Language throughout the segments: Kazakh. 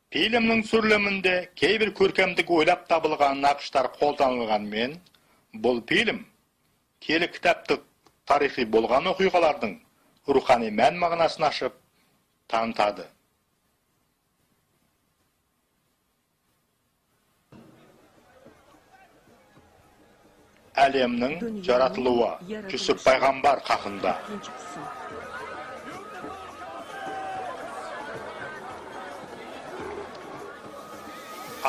Фильмнің түсірілімінде кейбір көркемдік ойлап табылған нақыштар қолданылғанмен, бұл фильм киелі кітаптық тарихи болған оқиғалардың рухани мән-мағынасын ашып танытады. Әлемнің жаратылуы Жүсіп пайғамбар хақында.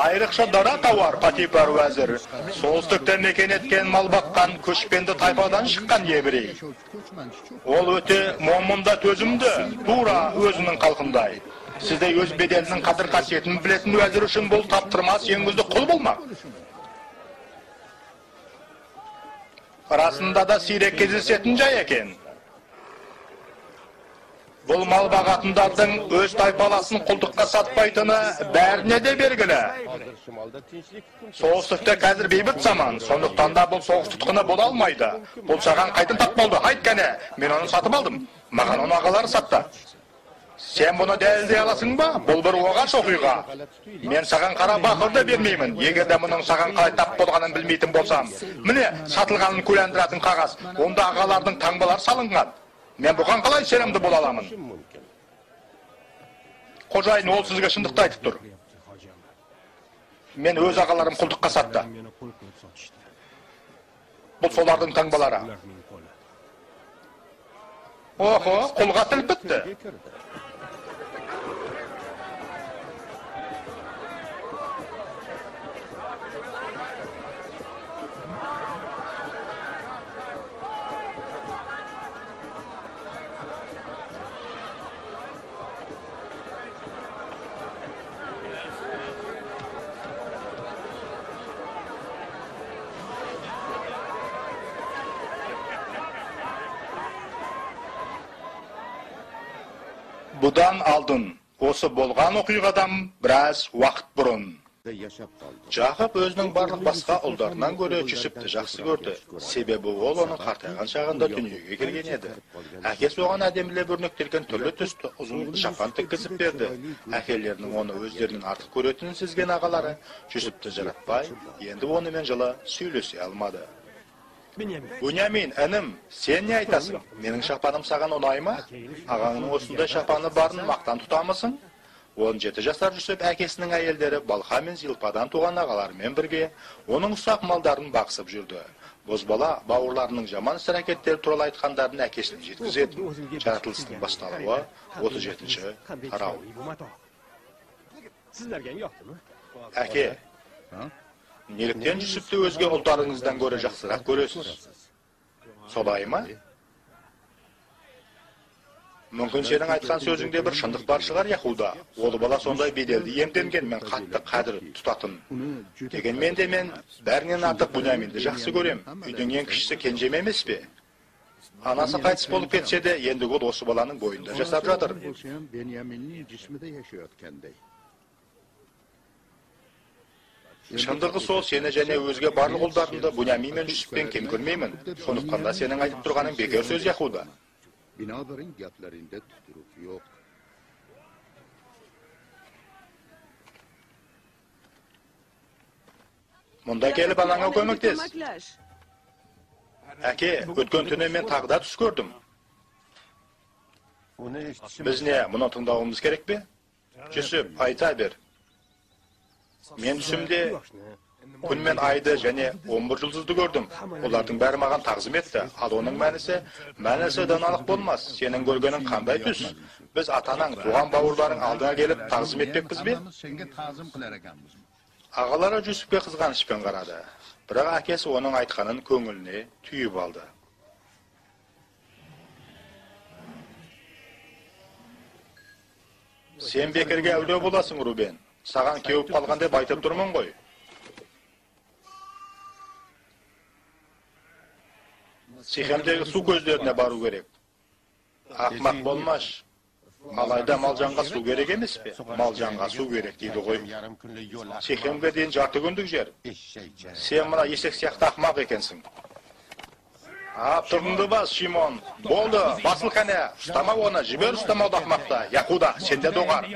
Айрықша дара тауар Патипар уәзір, солтүстікте мекен еткен мал баққан көшпенді тайпадан шыққан еврей. Ол өте момын да төзімді, тура өзінің халқындай. Сіздей өз беделінің қадір қасиетін білетін уәзір үшін бұл таптырмас ең үздік құл болмақ. Расында да сирек кездесетін жай екен. Бұл мал бағатындардың өз тайпаласын құлдыққа сатпайтыны бәріне де белгілі. Солтүстікте қазір бейбіт заман, сондықтан да бұл соғыс тұтқыны бола алмайды. Бұл саған қайдан тап болды? Айт кәне, мен оны сатып алдым. Маған оны ағалары сатты. Сен бұны дәлелдей аласың ба? Бұл бір оғаш оқиға. Мен саған қара бақырды бермеймін, егер де мұның саған қалай тап болғанын білмейтін болсам. Міне, сатылғанын куәландыратын қағаз, онда ағалардың таңбалары салынған. Мен бұған қалай сенімді бола аламын? Қожайын, ол сізге шындықты айтып тұр. Мен өз ағаларым құлдыққа сатты. Бұл солардың таңбалары. Охо, құлға тіл бітті. Бұдан алдын, осы болған оқиғадан біраз уақыт бұрын. Жақып өзінің барлық басқа ұлдарынан гөрі Жүсіпті жақсы көрді. Себебі ол оның қартайған шағында дүниеге келген еді. Әкесі оған әдемілеп өрнектелген түрлі түсті ұзын шапан тіккізіп берді. Әкелерінің оны өздерінен артық көретінін сезген ағалары Жүсіпті жаратпай, енді онымен жылы сөйлесе алмады. Бунямин, інім, сен не айтасың? Менің шапаным саған ұнай ма? Ағаңның осындай шапаны барын мақтан тұтамысың? 17 жасар Жүсіп әкесінің әйелдері Балха мен Зилпадан туған ағаларымен бірге оның ұсақ малдарын бақсып жүрді. Бозбала бауырларының жаман іс-әрекеттері туралы айтқандарын әкесіне жеткізеді. Жаратылыстың басталуы 37-ші тарау. Әке, неліктен Жүсіпті өзге ұлдарыңыздан гөрі жақсырақ көресіз? Солай ма? Мүмкін сенің айтқан сөзіңде бір шындық бар шығар, Яхуда. Ол бала сондай беделді иемденген, мен қатты қадір тұтатын. Дегенмен де мен бәрінен артық Буняминді жақсы көрем. Үйдің ең кішісі кенжем емес пе? Анасы қайтыс болып кетсе де, енді ол осы баланың бойында жасап жатыр. Шындығы сол, сені және өзге барлық ұлдарыңды Бунямин мен Жүсіптен кем көрмеймін. Сондықтан да сенің айтып тұрғаның бекер сөз, Яхуда. Мұнда келіп анаңа көмектес. Әке, өткен түні мен тағы да түс көрдім. Біз не, мұны тыңдауымыз керек пе? Жүсіп, айта бер. Мен түсімде күн мен айды және 11 жұлдызды көрдім. Олардың бәрі маған тағзым етті. Ал оның мәнісі даналық болмас. Сенің көргенің қандай түс? Біз ата-анаң, туған бауырларың алдыңа келіп тағзым етпекпіз бе? Ағалары Жүсіпке қызғанышпен қарады. Бірақ әкесі оның айтқанын көңіліне түйіп алды. Сен бекерге әуре боласың, Рубен. Саған кеуіп қалған деп айтып тұрмын ғой. Сихемдегі су көздеріне бару керек. Ақмақ болмаш. Алайда малжанға су керек емес пе? Малжанға су керек дейді ғой. Сихемге дейін жарты күндік жер. Сен мына есек сияқты ақмақ екенсің. Аптығыңды бас, Шимон. Болды, басыл кәне. Ұстама оны, жібер ұстамауды ақмақты. Яхуда, сен де доғар.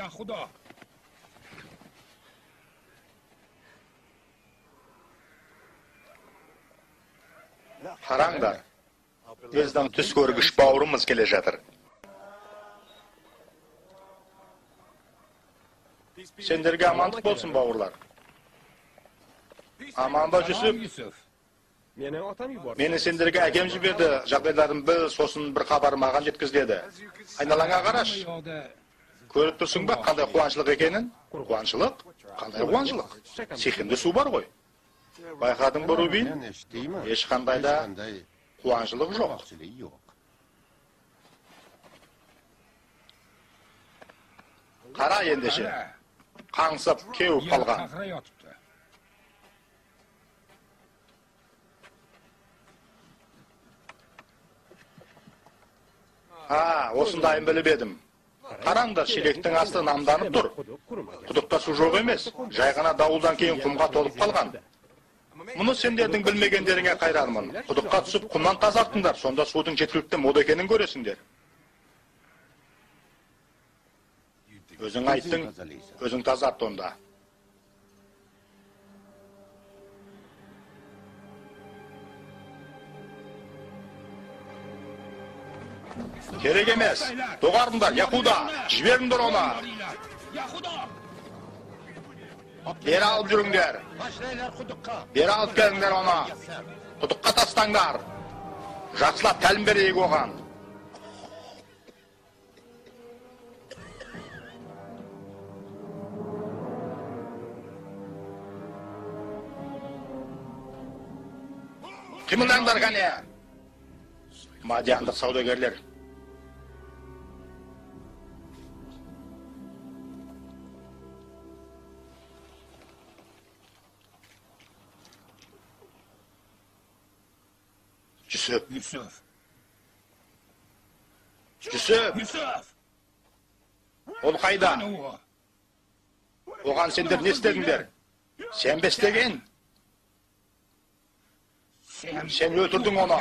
Қараңдар, біздің түс көргіш бауырымыз келе жатыр. Сендерге амандық болсын, бауырлар. Аман ба, Жүсіп? Мені сендерге әкем жіберді, жағдайларын біл, сосын бір хабар маған жеткіз деді. Айналаңа қараш. Көріп тұрсың ба, қандай қуаншылық екенін? Қуаншылық? Қандай қуаншылық? Сехемде су бар ғой. Байқадың ба, Рубин? Ешқандай да қуаншылық жоқ. Қара ендеше, қаңсып кеуіп қалған. А, осындайын біліп едім. Қараңдар, шелектің асты намданып тұр. Құдықта су жоқ емес, жай ғана дауылдан кейін құмға толып қалған. Мұны сендердің білмегендеріңе қайранмын. Құдыққа түсіп құмнан тазарттыңдар, сонда судың жеткілікті мол екенін көресіңдер. Өзің айттың, өзің тазарт онда. Керек емес. Доғарыңдар, Яхуда, жіберіңдер оны. Бері алып жүріңдер. Бері алып келіңдер оны. Құдыққа тастаңдар. Жақсылап тәлім берейік оған. Қимылдаңдар кәне. Мадиандық саудагерлер. Жүсіп. Жүсіп. Жүсіп. Жүсіп. Ол қайда? Оған сендер не істедіңдер? Сен бе істеген? Сен өлтірдің оны.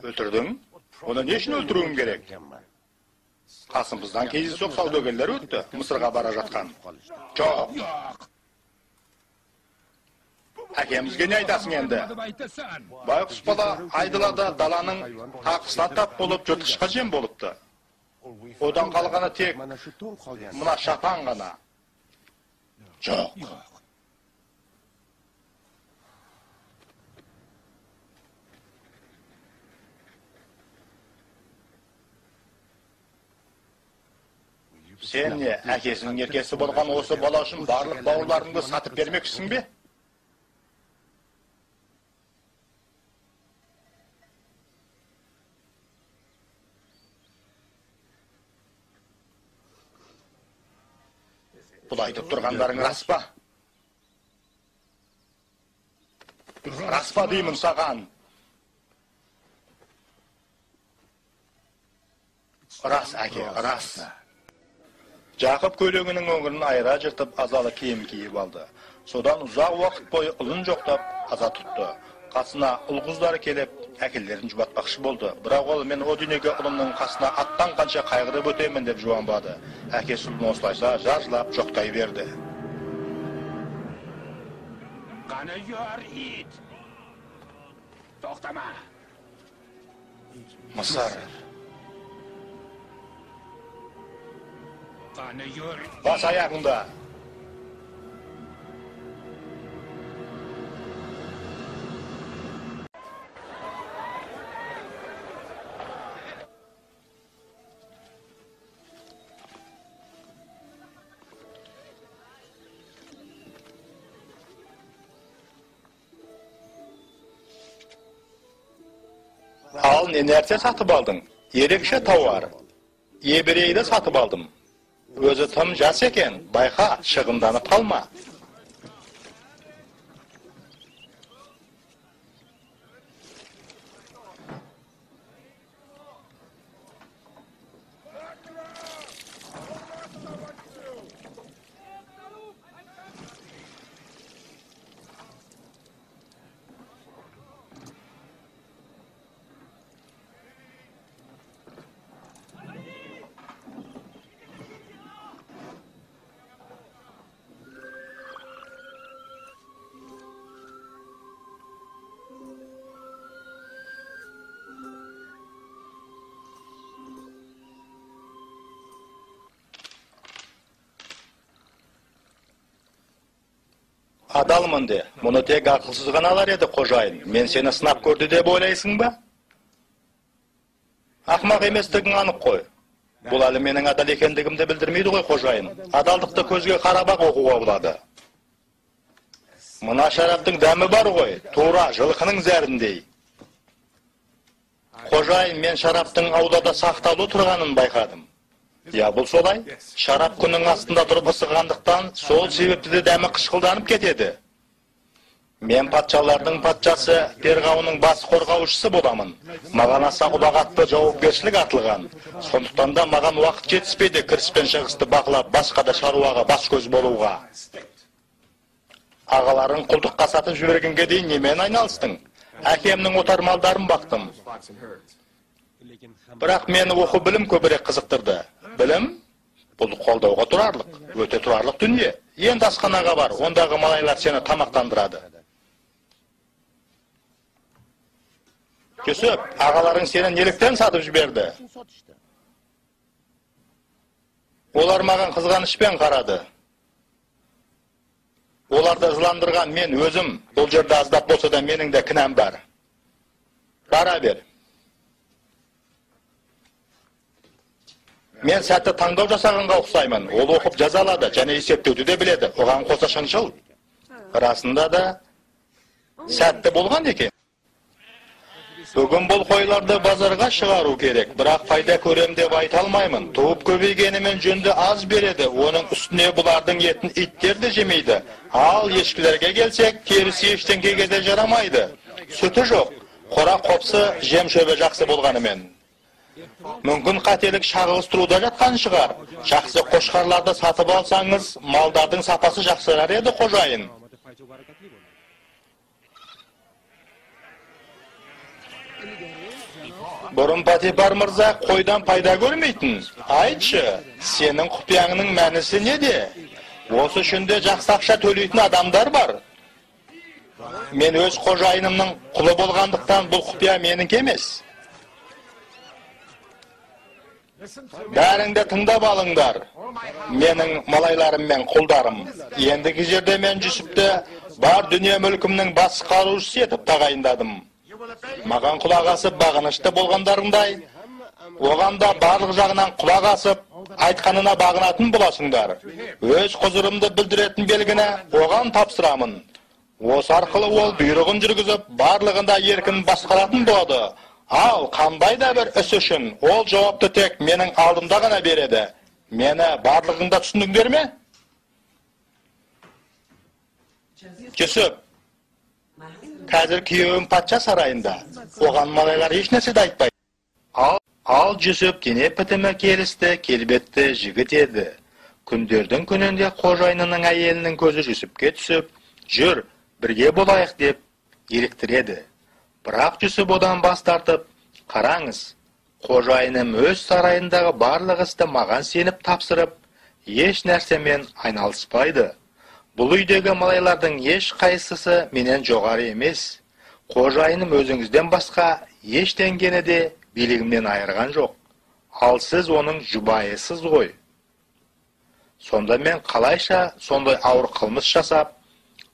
Өлтірдің? Оны не үшін өлтіруім керек? Қасымыздан кездейсоқ саудагерлер өтті, Мысырға бара жатқан. Жоқ. Әкемізге не айтасың енді? Байғұс бала айдалада даланың тақысына тап болып, жыртқышқа жем болыпты. Одан қалғаны тек мына шапан ғана. Жоқ. Сен не, әкесінің еркесі болған осы бала үшін барлық бауырларыңды сатып бермекшісің бе? Бұл айтып тұрғандарың рас па? Рас па деймін саған? Рас, әке, рас. Жақып көйлегінің өңірін айыра жыртып, азалы киім киіп алды. Содан ұзақ уақыт бойы ұлын жоқтап, аза тұтты. Қасына ұл-қыздары келіп, әкелерін жұбатпақшы болды. Бірақ ол, мен о дүниеге ұлымның қасына аттанғанша қайғырып өтемін деп жуанбады. Әкесі ұлын осылайша жар жылап жоқтай берді. Қаны ер ит! Тоқтама! Мысыр! Қаны ер! Бас аяғыңда! Ал не нәрсе сатып алдың? Ерекше тауар. Ебірейді сатып алдым. Өзі тым жас екен, байқа, шығынданып қалма. Адалмын де, мұны тек ақылсыз ғана алар еді, қожайын. Мен сені сынап көрді деп ойлайсың ба? Ақмақ еместігің анық қой. Бұл әлі менің адал екендігімді білдірмейді ғой, қожайын. Адалдықты көзге қарап-ақ оқуға болады. Мына шараптың дәмі бар ғой, тура жылқының зәріндей. Қожайын, мен шараптың аулада сақтаулы тұрғанын байқадым. Я, бұл солай. Шарап күннің астында тұрып ысығандықтан, сол себепті де дәмі қышқылданып кетеді. Мен патшалардың патшасы Перғауынның бас қорғаушысы боламын. Маған аса ұлағатты жауапкершілік артылған. Сондықтан да маған уақыт жетіспейді кіріс пен шығысты бақылап, басқа да шаруаға бас көз болуға. Ағаларың құлдыққа сатып жібергенге дейін немен айналыстың? Әкемнің отар малдарын бақтым. Бірақ мені оқу білім көбірек қызықтырды. Білім бұл қолдауға тұрарлық, өте тұрарлық дүние. Енді асханаға бар, ондағы малайлар сені тамақтандырады. Жүсіп, ағаларың сені неліктен сатып жіберді? Олар маған қызғанышпен қарады. Оларды ызаландырған мен өзім, бұл жерде аздап болса да менің де кінәм бар. Бара бер. Мен сәтті таңдау жасағанға ұқсаймын. Ол оқып жаза алады және есептеуді де біледі. Оған қоса шыншыл. Расында да сәтті болған екен. Бүгін бұл қойларды базарға шығару керек, бірақ пайда көрем деп айта алмаймын. Туып көбейгенімен жүнді аз береді, оның үстіне бұлардың етін иттер де жемейді. Ал ешкілерге келсек, терісі ештеңкеге де жарамайды. Сүті жоқ, қора қопсы жем шөбі жақсы болғанымен. Мүмкін қателік шағылыстыруда жатқан шығар. Жақсы қошқарларды сатып алсаңыз, малдардың сапасы жақсарар еді, қожайын. Бұрын Патипар мырза қойдан пайда көрмейтін. Айтшы, сенің құпияңның мәнісі неде? Осы үшін де жақсы ақша төлейтін адамдар бар. Мен өз қожайынымның құлы болғандықтан бұл құпия менікі емес. Бәріңді тыңдап алыңдар, менің малайларым мен құлдарым. Ендігі жерде мен Жүсіпті бар дүние мүлкімнің басқарушысы етіп тағайындадым. Маған құлақ асып бағынышты болғандарыңдай, оған да барлық жағынан құлақ асып, айтқанына бағынатын боласыңдар. Өз құзырымды білдіретін белгіні оған тапсырамын. Осы арқылы ол бұйрығын жүргізіп, барлығында еркін басқаратын болады. Ал қандай да бір іс үшін ол жауапты тек менің алдымда ғана береді. Мені барлығыңда түсіндіңдер ме? Жүсіп, қазір күйеуім патша сарайында. Оған малайлар еш нәрсе де айтпайды. Ал Жүсіп дене бітімі келісті, келбетті жігіт еді. Күндердің күнінде қожайынының әйелінің көзі Жүсіпке түсіп, жүр, бірге болайық деп еліктіреді. Бірақ Жүсіп одан бас тартып, қараңыз, қожайыным өз сарайындағы барлық істі маған сеніп тапсырып, еш нәрсемен айналыспайды. Бұл үйдегі малайлардың еш қайсысы менен жоғары емес. Қожайыным өзіңізден басқа ештеңені де билігімнен айырған жоқ. Ал сіз оның жұбайысыз ғой. Сонда мен қалайша сондай ауыр қылмыс жасап,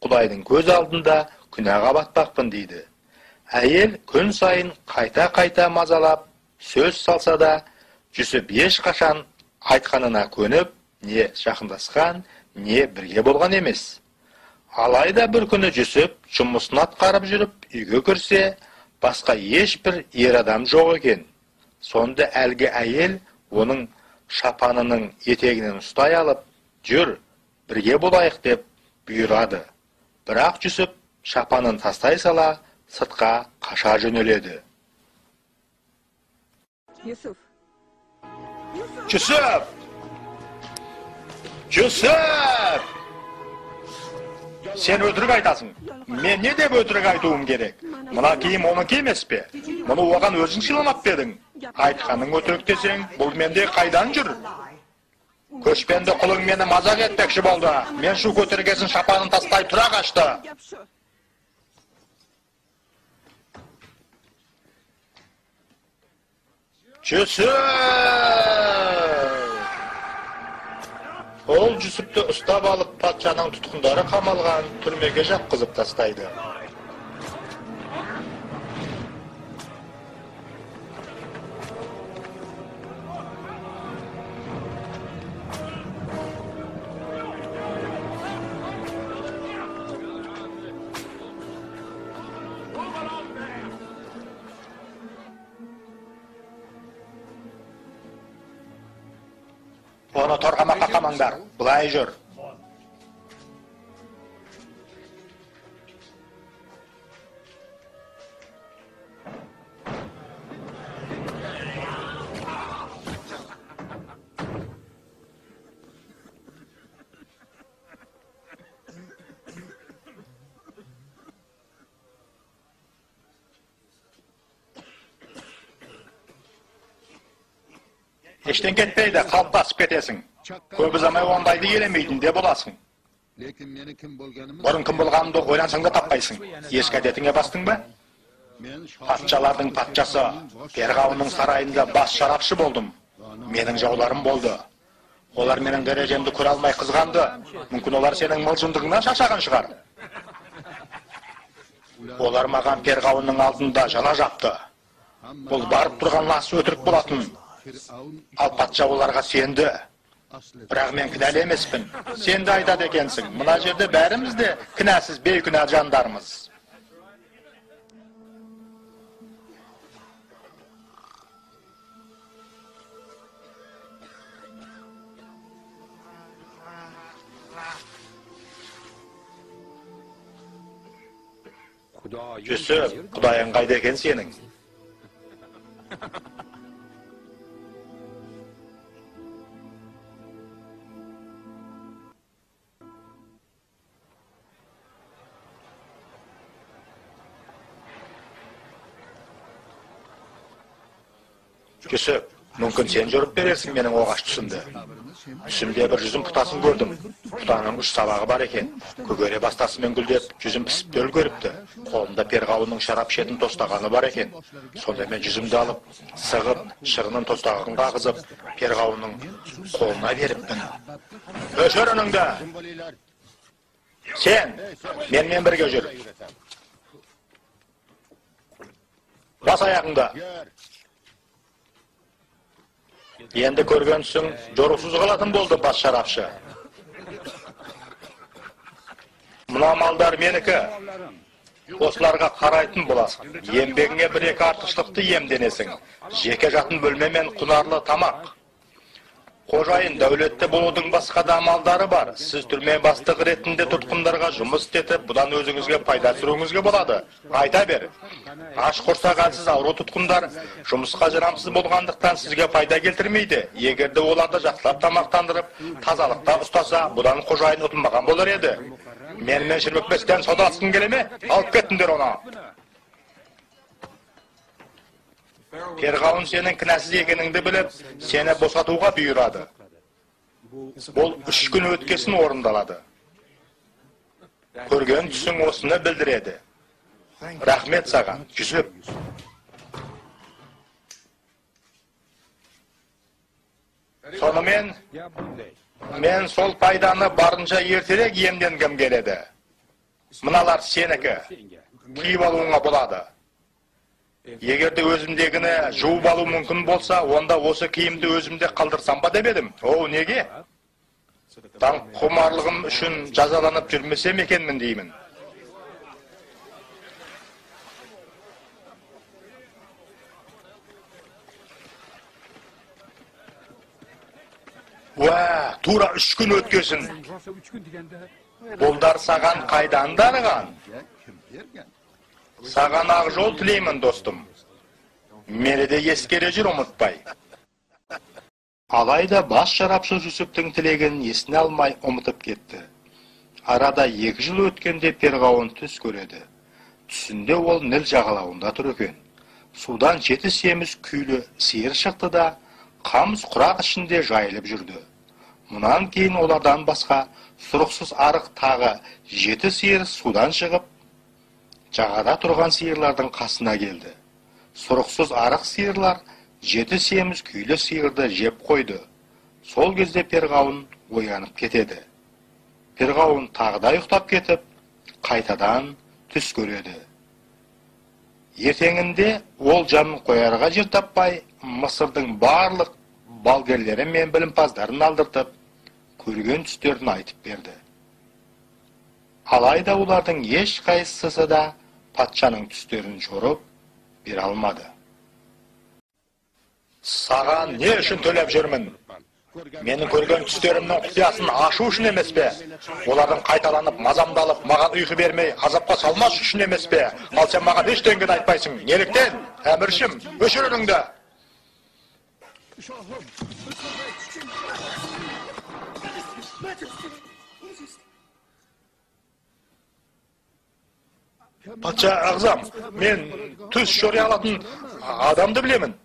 Құдайдың көз алдында күнәға батпақпын дейді. Әйел күн сайын қайта-қайта мазалап, сөз салса да, Жүсіп ешқашан айтқанына көніп, не жақындасқан, не бірге болған емес. Алайда бір күні Жүсіп жұмысын атқарып жүріп, үйге кірсе, басқа ешбір ер адам жоқ екен. Сонда әлгі әйел оның шапанының етегінен ұстай алып, жүр, бірге болайық деп бұйырады. Бірақ Жүсіп шапанын тастай сала, сыртқа қаша жөнеледі. Жүсіп! Жүсіп! Сен өтірік айтасың. Мен не деп өтірік айтуым керек? Мына киім оныкі емес пе? Мұны оған өзің сыйламап па едің? Айтқаның өтірік десең, бұл менде қайдан жүр? Көшпенді құлың мені мазақ етпекші болды. Мен шу көтергесін шапанын тастай тұра қашты. Жүсіп! Ол Ол Жүсіпті ұстап алып, патшаның тұтқындары қамалған түрмеге жапқызып тастайды. Оны торғамаққа қамаңдар, былай жүр. Ештен кетпейді, қалыптасып кетесің. Көп ұзамай ондайды елемейтін де боласың. Бұрын кім болғанымды ойлансаң да таппайсың. Ескі әдетіңе бастың ба? Патшалардың патшасы Перғауынның сарайында бас шарапшы болдым. Менің жауларым болды. Олар менің дәрежемді көре алмай қызғанды. Мүмкін олар сенің мылжыңдығыңнан шаршаған шығар. Олар маған Перғауынның алдында жала жапты. Бұл барып тұрған лас өтірік болатын. Ал патша оларға сенді. Бірақ мен кінәлі емеспін. Сен де айтады екенсің. Мына жерде бәріміз де кінәсіз бейкүнә жандармыз. Жүсіп, Құдайың қайда екен сенің? Жүсіп, мүмкін сен жорып берерсің менің оғаш түсімді. Түсімде бір жүзім бұтасын көрдім. Бұтаның үш сабағы бар екен. Көгере бастасымен гүлдеп, жүзім пісіп те үлгеріпті. Қолында перғауынның шарап ішетін тостағаны бар екен. Сонда мен жүзімді алып, сығып, шырынын тостағанға ағызып, перғауынның қолына беріппін. Өшір үніңді! Сен, менімен бірге жүр. Бас аяғыңды! Енді көрген түсің жорықсыз қалатын болды, бас шарапшы. Мына малдар менікі. Осыларға қарайтын боласың. Еңбегіңе бір-екі артықшылықты иемденесің. Жеке жатын бөлме мен құнарлы тамақ. Қожайын, дәулетті болудың басқа да амалдары бар. Сіз түрме бастығы ретінде тұтқындарға жұмыс істетіп, бұдан өзіңізге пайда түсіруіңізге болады. Айта бер. Аш құрсақ әлсіз ауру тұтқындар жұмысқа жарамсыз болғандықтан сізге пайда келтірмейді. Егер де оларды жақсылап тамақтандырып, тазалықта ұстаса, бұдан қожайын ұтылмаған болар еді. Менімен шірмекпестен саудаласқың келе ме? Алып кетіңдер оны. Перғауын сенің кінәсіз екеніңді біліп, сені босатуға бұйырады. Бұл 3 күн өткесін орындалады. Көрген түсің осыны білдіреді. Рахмет саған, Жүсіп. Сонымен, мен сол пайданы барынша ертерек иемденгім келеді. Мыналар сенікі, киіп алуыңа болады. Егер де өзімдегіні жуып алу мүмкін болса, онда осы киімді өзімде қалдырсам ба деп едім. О, неге? Даңққұмарлығым үшін жазаланып жүрмесем екенмін деймін. Уә, тура 3 күн өткесін. Бұлдар саған қайдан дарыған? Саған ақ жол тілеймін, достым. Мені де ескере жүр, ұмытпай. Алайда бас шарапшы Жүсіптің тілегін есіне алмай ұмытып кетті. Арада 2 жыл өткенде перғауын түс көреді. Түсінде ол Ніл жағалауында тұр екен. Судан 7 семіз күйлі сиыр шықты да, қамыс құрақ ішінде жайылып жүрді. Мұнан кейін олардан басқа сұрықсыз арық тағы 7 сиыр судан шығып, жағада тұрған сиырлардың қасына келді. Сұрықсыз арық сиырлар 7 семіз күйлі сиырды жеп қойды. Сол кезде перғауын оянып кетеді. Перғауын тағы да ұйықтап кетіп, қайтадан түс көреді. Ертеңінде ол жанын қоярға жер таппай, Мысырдың барлық балгерлері мен білімпаздарын алдыртып, көрген түстерін айтып берді. Алайда олардың ешқайсысы да патшаның түстерін жорып бере алмады. Саған не үшін төлеп жүрмін? Менің көрген түстерімнің құпиясын ашу үшін емес пе? Олардың қайталанып, мазамдалып, маған ұйқы бермей, азапқа салмас үшін емес пе? Ал сен маған ештеңені айтпайсың. Неліктен? Әміршім, өшір үніңді. Патша ағзам, мен түс жори алатын адамды білемін.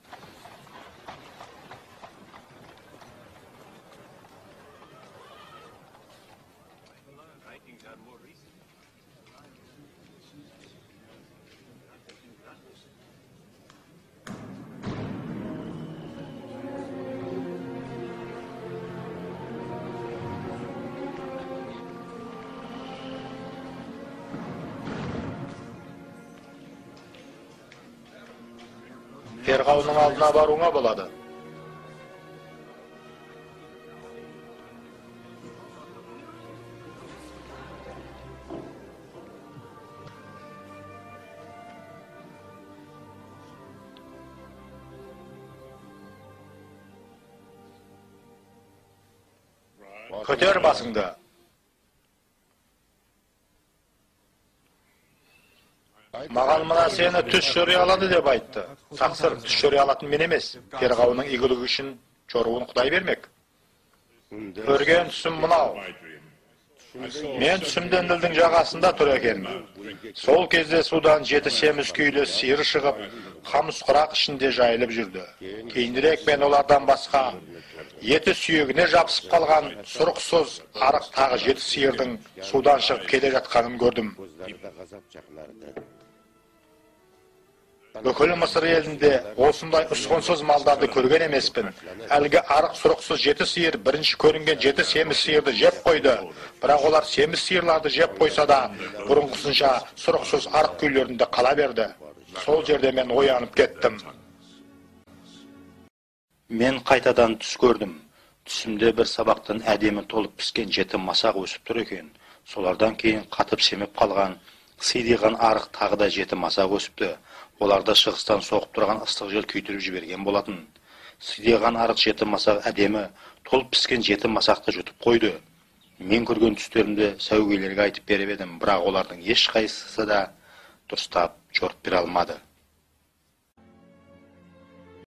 Перғауынның алдына баруыңа болады. Көтер басыңды. Маған мына сені түс жори алады деп айтты. Тақсыр, түс жори алатын мен емес. Перғауынның игілігі үшін жоруын Құдай бермек. Көрген түсім мынау. Мен түсімде Нілдің жағасында тұр екенмін. Сол кезде судан 7 семіз күйлі сиыр шығып, қамыс құрақ ішінде жайылып жүрді. Кейінірек мен олардан басқа еті сүйегіне жабысып қалған сұрықсыз арық тағы 7 сиырдың судан шығып келе жатқанын көрдім. Бүкіл Мысыр елінде осындай ұсқынсыз малдарды көрген емеспін. Әлгі арық сұрықсыз 7 сиыр бірінші көрінген 7 семіз сиырды жеп қойды. Бірақ олар семіз сиырларды жеп қойса да, бұрынғысынша сұрықсыз арық күйлерінде қала берді. Сол жерде мен оянып кеттім. Мен қайтадан түс көрдім. Түсімде бір сабақтан әдемі толып піскен 7 масақ өсіп тұр екен. Солардан кейін қатып семіп қалған, сидиған арық тағы да 7 масақ өсіпті. Оларды шығыстан соғып тұрған ыстық жел күйдіріп жіберген болатын. Сидиған арық 7 масақ әдемі толып піскен 7 масақты жұтып қойды. Мен көрген түстерімді сәуегейлерге айтып беріп едім, бірақ олардың ешқайсысы да дұрыстап жорып бере алмады.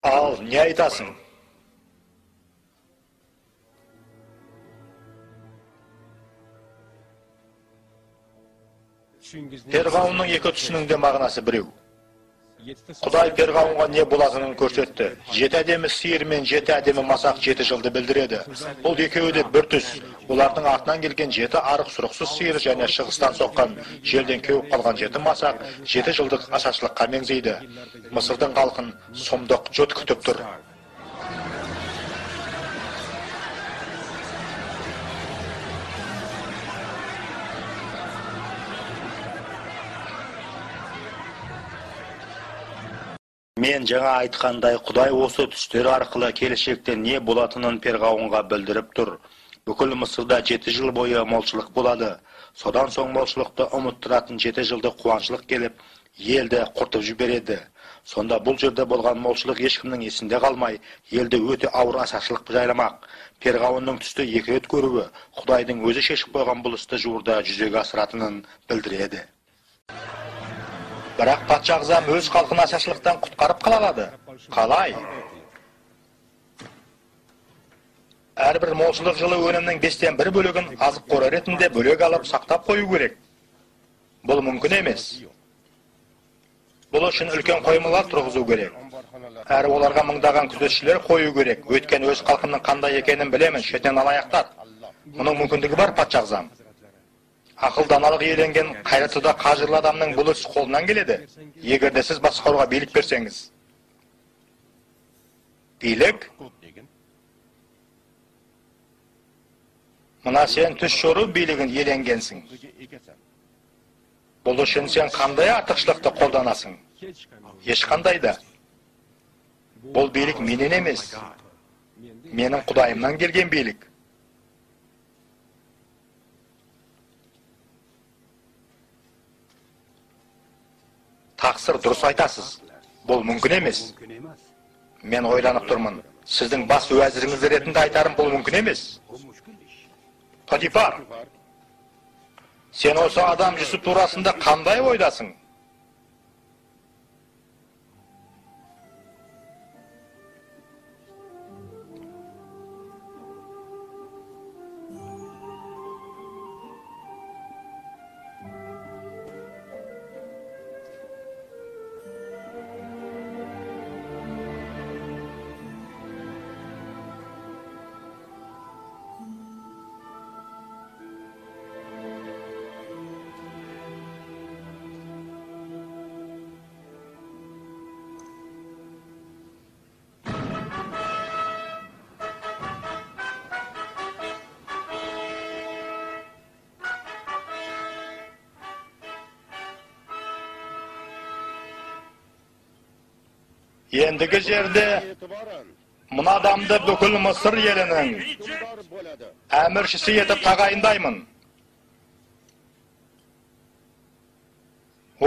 Ал не айтасың? Перғауынның екі түсінің де мағынасы біреу. Құдай Перғауынға не болатынын көрсетті. 7 әдемі сиыр мен 7 әдемі масақ 7 жылды білдіреді. Бұл екеуі де бір түс. Олардың артынан келген 7 арық сұрықсыз сиыр және шығыстан соққан желден кеуіп қалған 7 масақ 7 жылдық ашаршылыққа меңзейді. Мысырдың халқын сұмдық жұт күтіп тұр. Мен жаңа айтқандай, Құдай осы түстер арқылы келешекте не болатынын Перғауынға білдіріп тұр. Бүкіл Мысырда 7 жыл бойы молшылық болады. Содан соң молшылықты ұмыттыратын 7 жылдық қуаңшылық келіп, елді құртып жібереді. Сонда бұл жерде болған молшылық ешкімнің есінде қалмай, елді өте ауыр ашаршылық жайламақ. Перғауынның түсті 2 рет көруі, Құдайдың өзі шешіп қойған бұл істі жуырда жүзеге асыратынын білдіреді. Бірақ патша ағзам өз халқын ашаршылықтан құтқарып қала алады. Қалай? Әрбір молшылық жылы өнімнің 1/5 бөлігін азық қоры ретінде бөлек алып сақтап қою керек. Бұл мүмкін емес. Бұл үшін үлкен қоймалар тұрғызу керек. Әрі оларға мыңдаған күзетшілер қою керек. Өйткені өз халқымның қандай екенін білемін, шетінен алаяқтар. Мұның мүмкіндігі бар, патша ағзам. Ақыл даналық иеленген қайратты да қажырлы адамның бұл іс қолынан келеді. Егер де сіз басқаруға билік берсеңіз. Билік? Мына сен түс жору билігін иеленгенсің. Бұл үшін сен қандай артықшылықты қолданасың? Ешқандай да. Бұл билік менен емес, менің Құдайымнан келген билік. Тақсыр, дұрыс айтасыз. Бұл мүмкін емес. Мен ойланып тұрмын. Сіздің бас уәзіріңіз ретінде айтарым, бұл мүмкін емес. Потифар, сен осы адам Жүсіп турасында қандай ойдасың? Ендігі жерде мына адамды бүкіл Мысыр елінің әміршісі етіп тағайындаймын.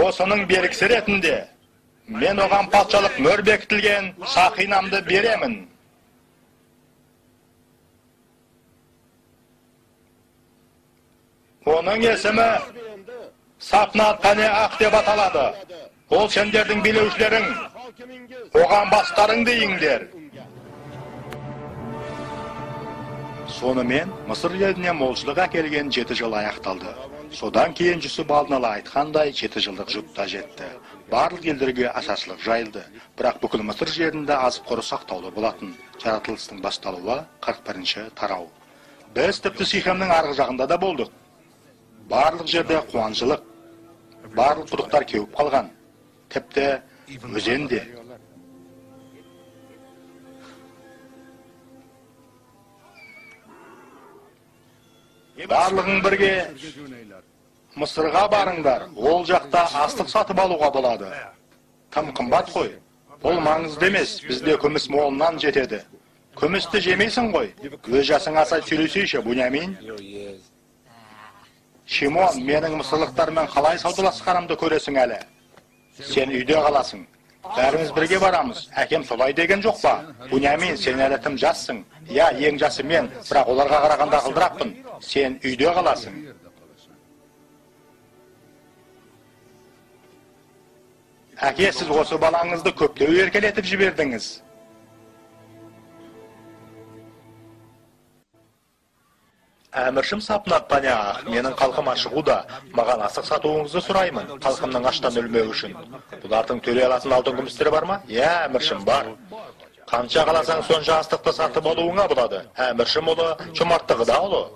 Осының белгісі ретінде мен оған патшалық мөр бекітілген сақинамды беремін. Оның есімі Сапнат-Панеах деп аталады. Ол сендердің билеушілерің, оған бастарыңды иіңдер. Сонымен Мысыр еліне молшылық әкелген 7 жыл аяқталды. Содан кейін Жүсіп алдын ала айтқандай 7 жылдық жұт та жетті. Барлық елдерге ашаршылық жайылды. Бірақ бүкіл Мысыр жерінде азық қоры сақтаулы болатын. Жаратылыстың басталуы 41-ші тарау. Біз тіпті Сихемнің арғы жағында да болдық. Барлық жерде қуаңшылық. Барлық құдықтар кеуіп қалған. Тіпті өзен де. Барлығың бірге Мысырға барыңдар. Ол жақта астық сатып алуға болады. Тым қымбат қой. Бұл маңызды емес. Бізде күміс молынан жетеді. Күмісті жемейсің ғой. Өз жасыңа сай сөйлесейші, Бунямин. Шимон, менің мысырлықтармен қалай саудаласқанымды көресің әлі. Сен үйде қаласың. Бәріміз бірге барамыз. Әкем солай деген жоқ па? Бунямин, сен әлі тым жассың. Я, ең жасы мен, бірақ оларға қарағанда ақылдырақпын. Сен үйде қаласың. Әке, сіз осы балаңызды көптеу еркелетіп жібердіңіз. Әміршім Сапнат-Панеах, менің халқым ашығуда, маған астық сатуыңызды сұраймын, халқымның аштан өлмеуі үшін. Бұлардың төлей алатын алтын күмістері бар ма? Иә, әміршім, бар. Қанша қаласаң сонша астықты сатып алуыңа болады. Әміршім ұлы, жомарттығы да ұлы.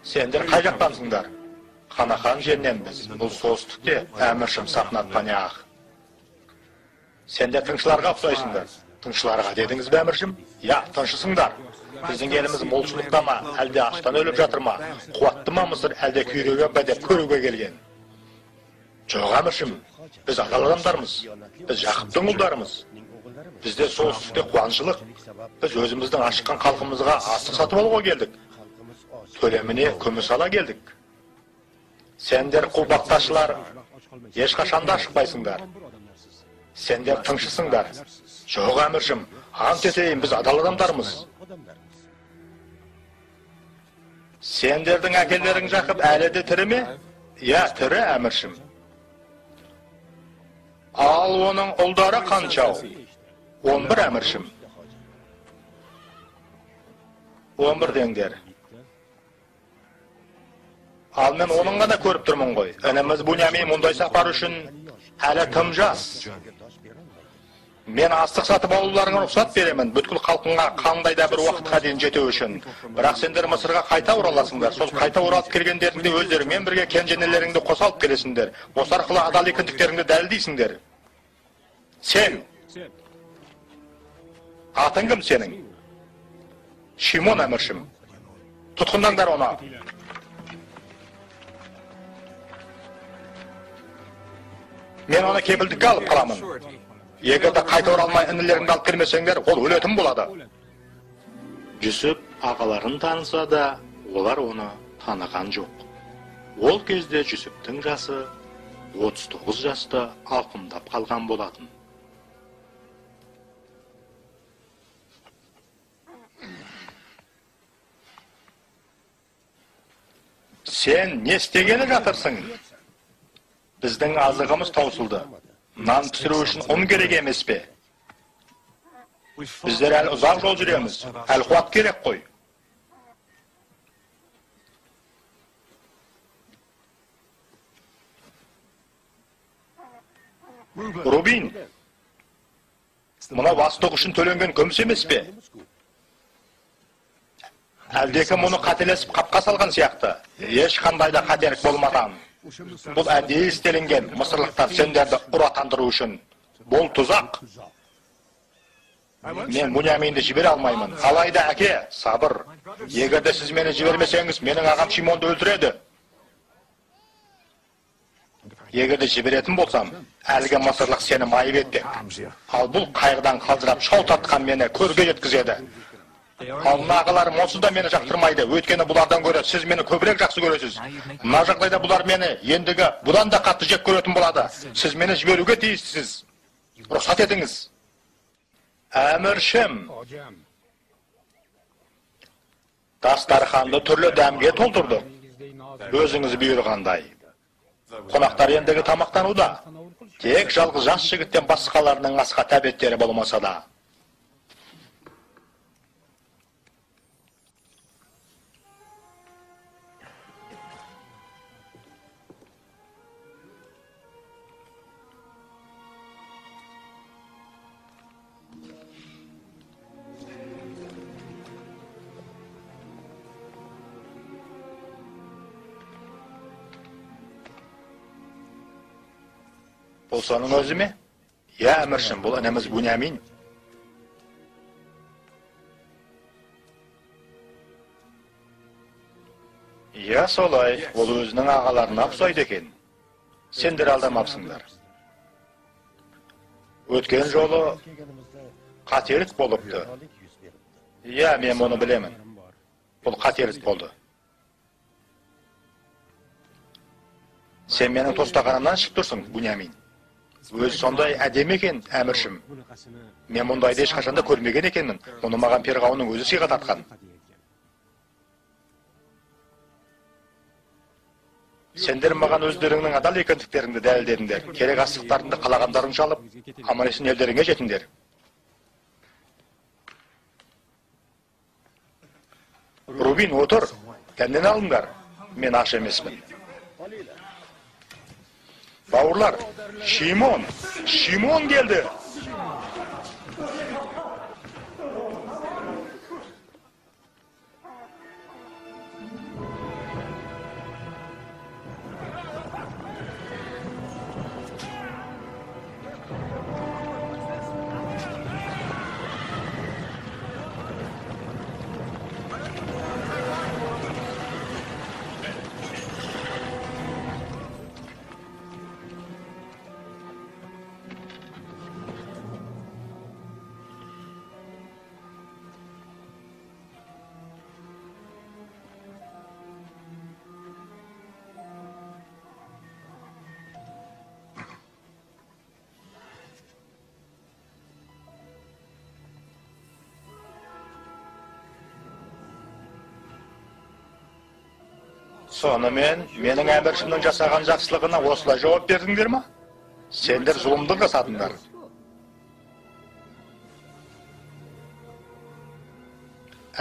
Сендер қай жақтансыңдар? Ханахан жеріненбіз. Бұл солтүстікте, әміршім Сапнат-Панеах. Сендер тыңшыларға ұқсайсыңдар. Тыңшыларға дедіңіз бе, әміршім? Я, тыңшысыңдар. Біздің еліміз молшылықта ма, әлде аштан өліп жатыр ма, қуатты ма Мысыр, әлде күйреген бе деп көруге келген. Жоқ, әміршім, біз адал адамдармыз. Біз Жақыптың ұлдарымыз. Бізде солтүстікте қуаңшылық. Біз өзіміздің ашыққан халқымызға астық сатып алуға келдік. Төлеміне күміс ала келдік. Сендер қу бақташылар ешқашан да ашықпайсыңдар. Сендер тыңшысыңдар. Жоқ, әміршім, ант етейін, біз адал адамдармыз. Сендердің әкелерің Жақып әлі де тірі ме? Иә, тірі, әміршім. Ал оның ұлдары қаншау? 11, әміршім. 11 деңдер. Ал мен оның ғана көріп тұрмын ғой. Ініміз Бунямин мұндай сапар үшін әлі тым жас. Мен астық сатып алуларыңа рұқсат беремін, бүткіл халқыңа қандай да бір уақытқа дейін жету үшін. Бірақ сендер Мысырға қайта ораласыңдар. Сол қайта оралып келгендеріңде өздеріңмен бірге кенженелеріңді қоса алып келесіңдер. Осы арқылы адал екендіктеріңді дәлелдейсіңдер. Сен, атың кім сенің? Шимон әміршім. Тұтқындаңдар оны. Мен оны кепілдікке алып қаламын. Егер де қайта оралмай інілеріңді алып келмесеңдер, ол өлетін болады. Жүсіп ағаларын таныса да, олар оны таныған жоқ. Ол кезде Жүсіптің жасы 39 жасты алқымдап қалған болатын. Сен не істегелі жатырсың? Біздің азығымыз таусылды. Нан пісіру үшін ұн керек емес пе? Біздер әлі ұзақ жол жүреміз. Әл қуат керек қой. Рубин, мынау астық үшін төленген күміс емес пе? Әлдекім оны қателесіп қапқа салған сияқты. Ешқандай да қателік болмаған. Бұл әдейі істелінген мысырлықтар сендерді ұратандыру үшін. Бұл тұзақ. Мен Бұняминді жібере алмаймын. Алайда әке, сабыр. Егер де сіз мені жібермесеңіз, менің ағам Шимонды өлтіреді. Егер де жіберетін болсам, әлгі мысырлық сені майып етпек. Ал бұл қайғыдан қалжырап шау тартқан мені көрге жеткізеді. Ал мына ағаларым онсыз да мені жақтырмайды. Өйткені бұлардан гөрі сіз мені көбірек жақсы көресіз. Мына жағдайда бұлар мені ендігі бұдан да қатты жек көретін болады. Сіз мені жіберуге тиістісіз. Рұқсат етіңіз. Әміршім, дастарханды түрлі дәмге толтырдық. Өзіңіз бұйырғандай. Қонақтар ендігі тамақтануда. Тек жалғыз жас жігіттен басқаларының асқа тәбеттері болмаса да. Бұл соның өзі ме? Иә, әміршім, бұл ініміз Бұнямин. Иә, солай, ол өзінің ағаларына ұқсайды екен. Сендер алдамапсыңдар. Өткен жолы қателік болыпты. Иә, мен мұны білемін. Бұл қателік болды. Сен менің тостағанымнан шығып тұрсың, Бұнямин. Өзі сондай әдемі екен, әміршім. Мен мұндайды ешқашан да көрмеген екенмін. Мұны маған перғауынның өзі сыйға тартқан. Сендер маған өздеріңнің адал екендіктеріңді дәлелдедіңдер. Керек астықтарыңды қалағандарыңша алып, аман-есен елдеріңе жетіңдер. Рубин, отыр. Дәмнен алыңдар. Мен аш емеспін. Бауырлар, Шимон, Шимон келді. Сонымен, менің әміршімнің жасаған жақсылығына осылай жауап бердіңдер ма? Сендер зұлымдық жасадыңдар.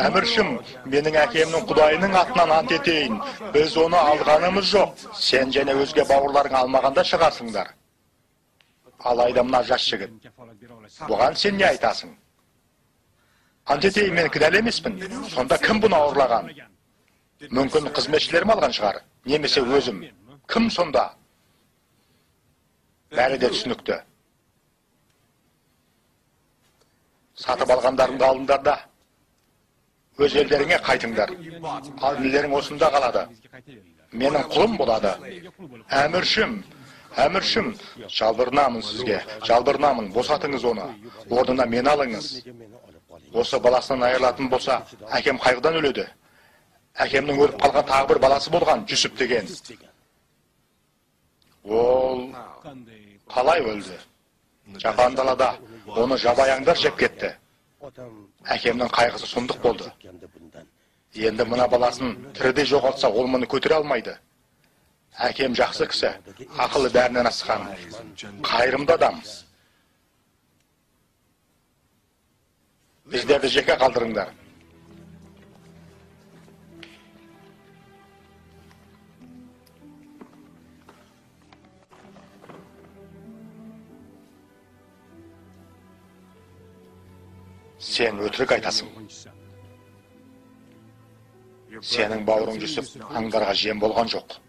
Әміршім, менің әкемнің құдайының атынан ант етейін. Біз оны алғанымыз жоқ. Сен және өзге бауырларың алмағанда шығарсыңдар. Алайда мына жас жігіт. Бұған сен не айтасың? Антетей, мен кінәлі емеспін. Сонда кім бұны ауырлаған? Мүмкін қызметшілерім алған шығар, немесе өзім. Кім сонда? Бәрі де түсінікті. Сатып алғандарыңды алыңдар да, өз елдеріңе қайтыңдар. Ал нелерің осында қалады. Менің құлым болады. Әміршім, әміршім, жалбарынамын сізге, жалбарынамын, босатыңыз оны. Орнына мені алыңыз. Осы баласынан айырылатын болса, әкем қайғыдан өледі. Әкемнің өліп қалған тағы бір баласы болған, Жүсіп деген. Ол қалай өлді? Жапан далада оны жабайы аңдар жеп кетті. Әкемнің қайғысы сұмдық болды. Енді мына баласын тірідей жоғалтса, ол мұны көтере алмайды. Әкем жақсы кісі, ақылы бәрінен асқан, қайырымды адам. Біздерді жеке қалдырыңдар. Сен өтірік айтасың. Сенің бауырың Жүсіп аңдарға жем болған жоқ.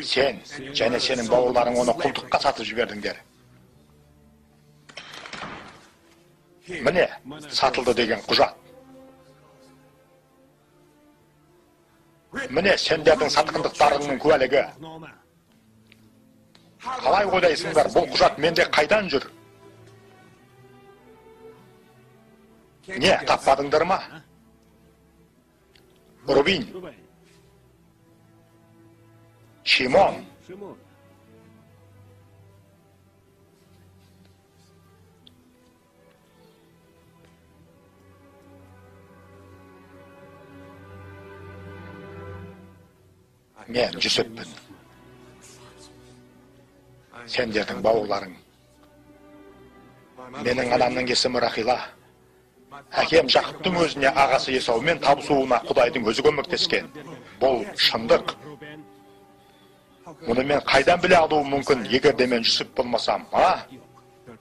Сен және сенің бауырларың оны құлдыққа сатып жібердіңдер. Міне, сатылды деген құжат. Міне, сендердің сатқындықтарыңның куәлігі. Қалай ойлайсыңдар, бұл құжат менде қайдан жүр? Не, таппадыңдар ма? Рубин, Шимон, мен Жүсіппін. Сендердің бауырларың. Менің анамның есімі Рахила. Әкем Жақыптың өзіне ағасы Есаумен табысуына Құдайдың өзі көмектескен. Бұл шындық. Мұны мен қайдан біле алуым мүмкін, егер де мен Жүсіп болмасам, а?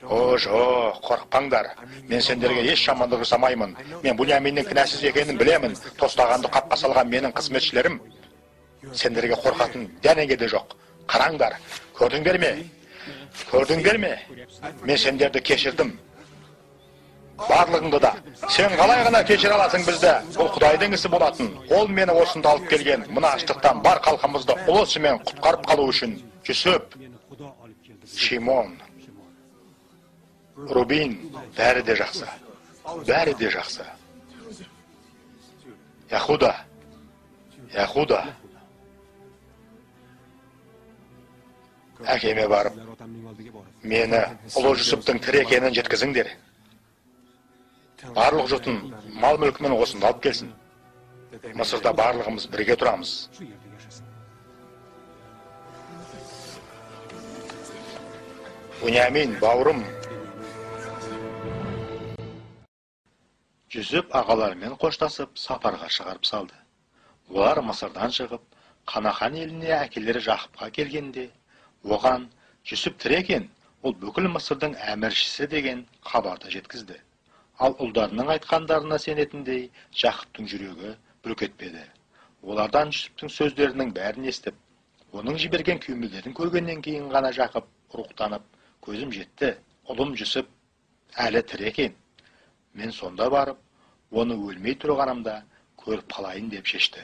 О, жоқ, қорықпаңдар. Мен сендерге еш жамандық жасамаймын. Мен Бұняминнің кінәсіз екенін білемін. Тостағанды қапқа салған менің қызметшілерім. Сендерге қорқатын дәнеңе де жоқ. Қараңдар, көрдіңдер ме? Көрдіңдер ме? Мен сендерді кешірдім. Барлығыңды да. Сен қалай ғана кешіре аласың бізді? Бұл Құдайдың ісі болатын. Ол мені осында алып келген. Мына аштықтан бар халқымызды ұлы ісімен құтқарып қалу үшін. Жүсіп, Шимон, Рубин, бәрі де жақсы. Бәрі де жақсы. Яхуда, Яхуда. Әкеме барып, мені ұлы Жүсіптің тірі екенін жеткізіңдер. Барлық жұртын мал мүлкімен осында алып келсін. Мысырда барлығымыз бірге тұрамыз. Бұнямин, бауырым. Жүсіп ағаларымен қоштасып, сапарға шығарып салды. Олар Мысырдан шығып, Қанахан еліне әкелері Жақыпқа келгенде, оған Жүсіп тірі екен, ол бүкіл Мысырдың әміршісі деген хабарды жеткізді. Ал ұлдарының айтқандарына сенетіндей Жақыптың жүрегі бүлк етпеді. Олардан Жүсіптің сөздерінің бәрін естіп, оның жіберген күймелерін көргеннен кейін ғана Жақып рухтанып, көзім жетті, ұлым Жүсіп әлі тірі екен. Мен сонда барып, оны өлмей тұрғанымда көріп қалайын деп шешті.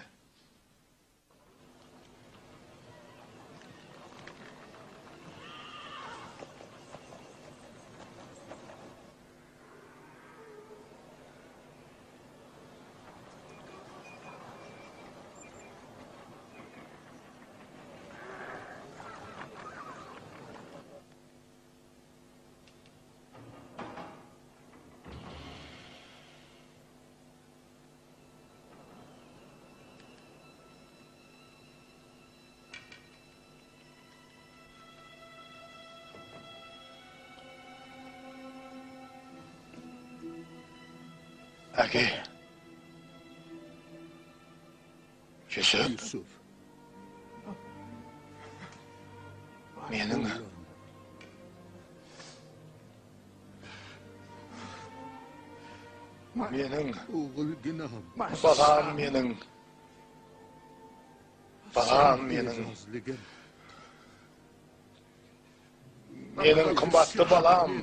Әке, Жүсіп, менің Менің балам, менің балам, менің, менің қымбатты балам.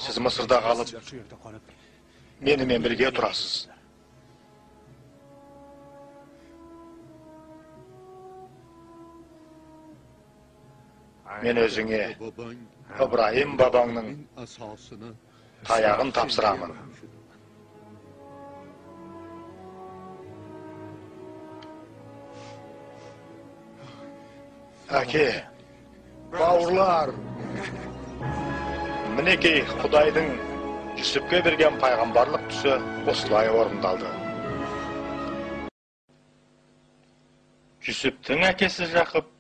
Сіз Мысырда қалып, менімен бірге тұрасыз. Мен өзіңе Ыбырайым бабаңның таяғын тапсырамын. Әке, бауырлар, мінекей Құдайдың Жүсіпке берген пайғамбарлық түсі осылай орындалды. Жүсіптің әкесі Жақып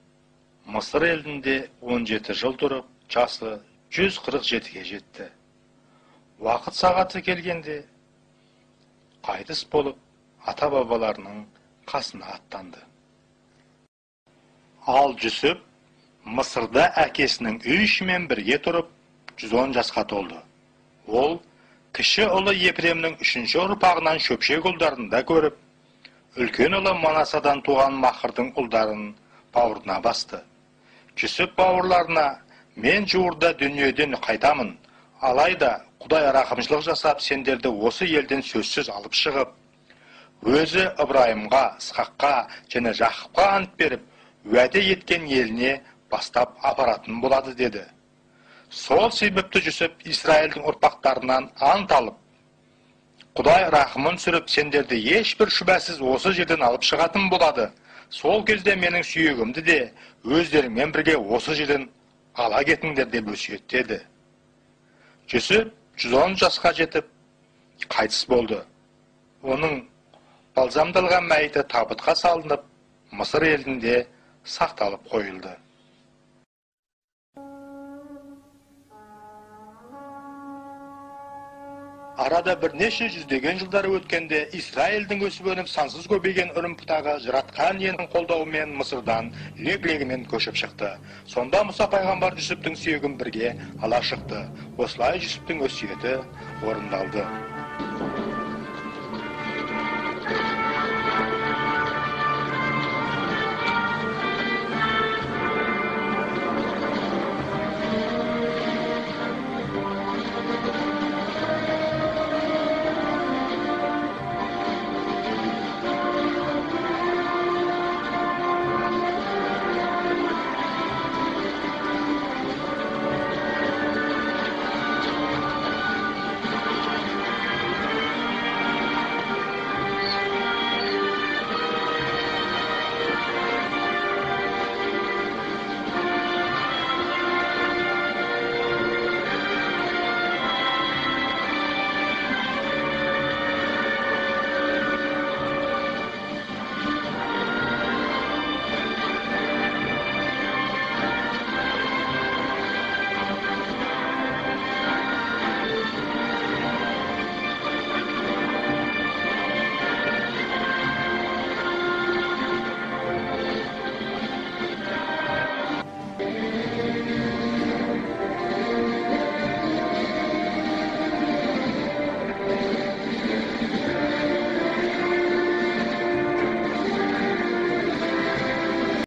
Мысыр елінде 17 жыл тұрып, жасы 147-ге жетті. Уақыт сағаты келгенде қайтыс болып, ата-бабаларының қасына аттанды. Ал Жүсіп Мысырда әкесінің үй ішімен бірге тұрып, 110 жасқа толды. Ол кіші ұлы Епремнің үшінші ұрпағынан шөпшек ұлдарын да көріп, үлкен ұлы Манасадан туған Мақырдың ұлдарын бауырына басты. Жүсіп бауырларына: «Мен жуырда дүниеден қайтамын, алайда Құдай рақымшылық жасап, сендерді осы елден сөзсіз алып шығып, өзі Ыбырайымға, Ысқаққа және Жақыпқа ант беріп, уәде еткен еліне бастап апаратын болады» деді. Сол себепті Жүсіп Израильдің ұрпақтарынан ант алып, Құдай рақымын түсіріп, сендерді ешбір шүбәсіз осы жерден алып шығатын болады. Сол кезде менің сүйегімді де өздеріңмен бірге осы жерден ала кетіңдер деп өсиеттеді. Жүсіп 110 жасқа жетіп, қайтыс болды. Оның балзамдалған мәйіті табытқа салынып, Мысыр елінде сақталып қойылды. Арада бірнеше жүздеген жылдар өткенде Израильдің өсіп өніп сансыз көбейген үрім бұтағы Жаратқан Иенің қолдауымен Мысырдан лек-легімен көшіп шықты. Сонда Мұса пайғамбар Жүсіптің сүйегін бірге ала шықты. Осылай Жүсіптің өсиеті орындалды.